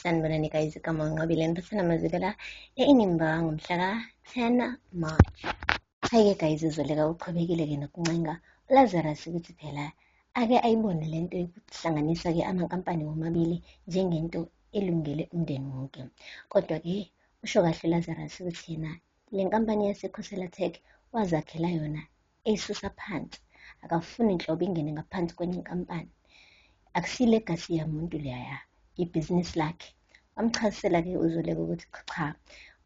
Sanibonani guys, igama uNqobile ngiphethe namazwibela e-Inimba ngomhla ka-10 March. Hhayi-ke guys, uZoleka uqhubekile-ke nokuncenga uLazarus ukuthi phela ake ayibone le nto yokuhlanganisa-ke amankampani womabili njengento elungele umndeni wonke. Kodwa-ke usho kahle uLazarus ukuthi yena le nkampani yaseKhosela Tech wazakhela yona eyisusa phansi, akafuni nhlobo ingene ngaphansi kwenye inkampani. Akusiyo ilegasi yamuntu leyaya, ibhizinisi lakhe. Wamchazisela-ke uZoleka ukuthi cha,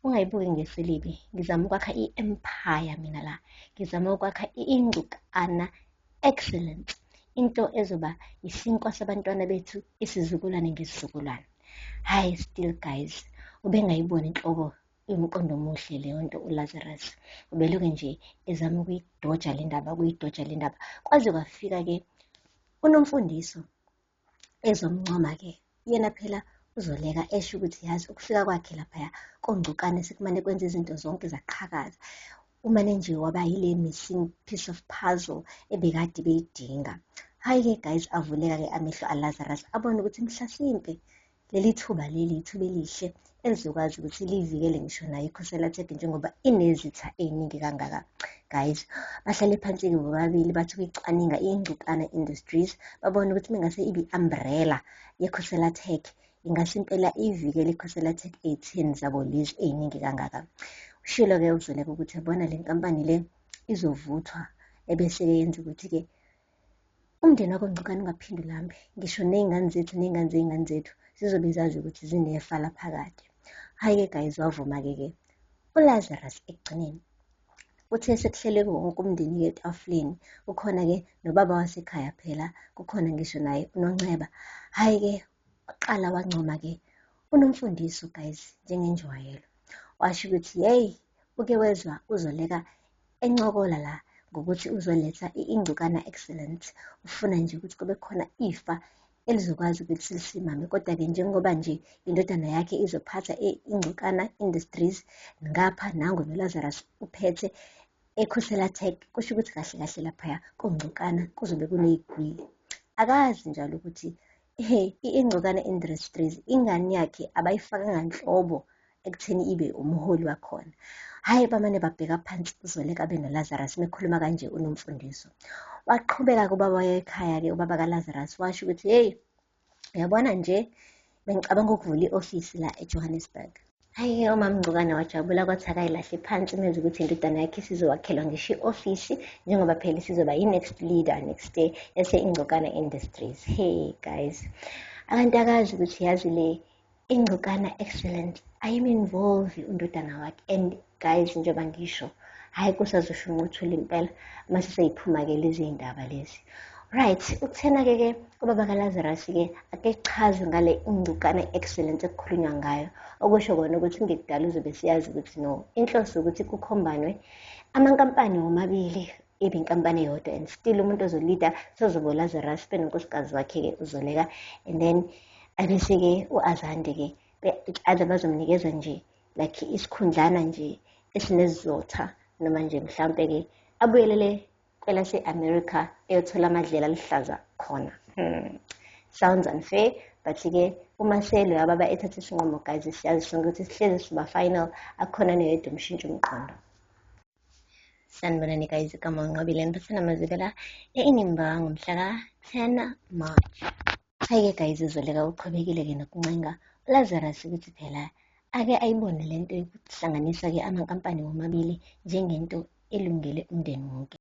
ungayibuki ngeso elibi, ngizama ukwakha i-empire mina la, ngizama ukwakha ingcukana excellence, into ezoba isinkwa sabantwana bethu isizukulwane ngesizukulwane. Hhayi still guys, ubengayiboni nhlobo iwumqondo omuhle leyo nto uLazarus. Ubeloke nje ezama ukuyidoja le ndaba, ukuyidoja le ndaba. Kwaze kwafika-ke uNomfundiso ezomncoma-ke. Yena phela uZoleka esho ukuthi yazi ukufika kwakhe laphaya koNgcukane sekumane kwenza izinto zonke zaqhakaza. Umane nje waba yile missing piece of puzzle ebekade beyidinga. Hhayi-ke guys, avuleka-ke amehlo aLazarus abone ukuthi mhlasimpe leli thuba leli yithuba elihle elizokwazi ukuthi liyivikele ngisho nayo iKhosela Tech njengoba inezitha ey'ningi kangaka. Guys, bahlale phansi-ke bobabili bathi ukuyicwaninga i-Ingcukana Industries, babone ukuthi mengase ibe i-umbrella yeKhosela Tech ingase impela iyivikele iKhosela Tech ey'theni zabo lezi ey'ningi kangaka. Ushilo-ke uZoleka ukuthi yabona le nkampani le izovuthwa ebese-ke yenza ukuthi-ke umndeni wakwaNgcukane ungaphinde ulambe, ngisho ney'ngane zethu ney'ngane zey'ngane zethu zizobe zazi ukuthi zinefa laphakade. Hhayi-ke guys, wavuma-ke ke uLazarus ekugcineni. Uthe sekuhleleke wonke umndeni-ke etafuleni, kukhona-ke nobaba wasekhaya phela, kukhona ngisho naye uNonceba. Hhayi-ke waqala wancoma-ke uNomfundiso guys, njengenjwayelo. Washo ukuthi yeyi, uke wezwa uZoleka encokola la ngokuthi uzoletha i-Ingcukana Excellence, ufuna nje ukuthi kube khona ifa elizokwazi ukuthi lisimame. Kodwa-ke njengoba nje indodana yakhe izophatha i-Ingcukana Industries, ngapha nangu noLazarus uphethe eKhosela Tech, kusho ukuthi kahle kahle laphaya koNgcukana kuzobe kuney'gwili. Akazi njalo ukuthi he i-Ingcukana Industries ingane yakhe abayifakanga nhlobo ekutheni ibe umholi wakhona. Hhayi bamane babheka phansi uZoleka benoLazarus mekhuluma kanje uNomfundiso. Waqhubeka kubaba ekhaya-ke ubaba kaLazarus washo ukuthi hey uyabona nje bengicabanga ukuvula i-ofisi la eJohannesburg. Hhayi-ke umama Ngcukane wajabula kwathi akayilahle phansi mezwa ukuthi indodana yakhe isizowakhelwa ngisho i-ofisi njengoba phela isizoba yi-next leader next day yase-Ingcukana Industries. Hey guys, abantu akazi ukuthi yazi le Ingcukana Excellent ayim-involve undodana wakhe and guys njengoba ngisho hhayi kusazosho unquthula impela mase seyiphuma-ke lezi iy'ndaba lezi. Right, ukuthena-ke ke ubaba kaLazarus-ke ake chaze ngale Ingcukana Excellence ekukhulunywa ngayo, okusho kona ukuthi kungekudala uzobe siyazi ukuthi no, inhloso ukuthi kukhombanwe amankampani womabili ibe inkampani eyodwa and still umuntu ozolida sozoba uLazarus benonkosikazi wakhe-ke uZoleka and then abese-ke u-Azande-ke either bazomnikeza nje like isikhundlana nje esinesizotha noma nje mhlampe-ke abuyelele kwelase-America eyothola amadlela aluhlaza khona. Sounds unfair, but-ke uma selo ababa ethatha isinqumo guys, siyazi sonke ukuthi sihlezi siba final, akukhona noyedwa umshintsho umqondo. Sanibonani guys, igama uNqobile ngiphethe namazwibela e-Inimba ngomhla ka-10 March. Hhayi-ke guys, uZoleka uqhubekile-ke nokuncenga uLazarus ukuthi phela ake ayibone le nto yokuhlanganisa-ke amankampani womabili njengento elungele umndeni wonke.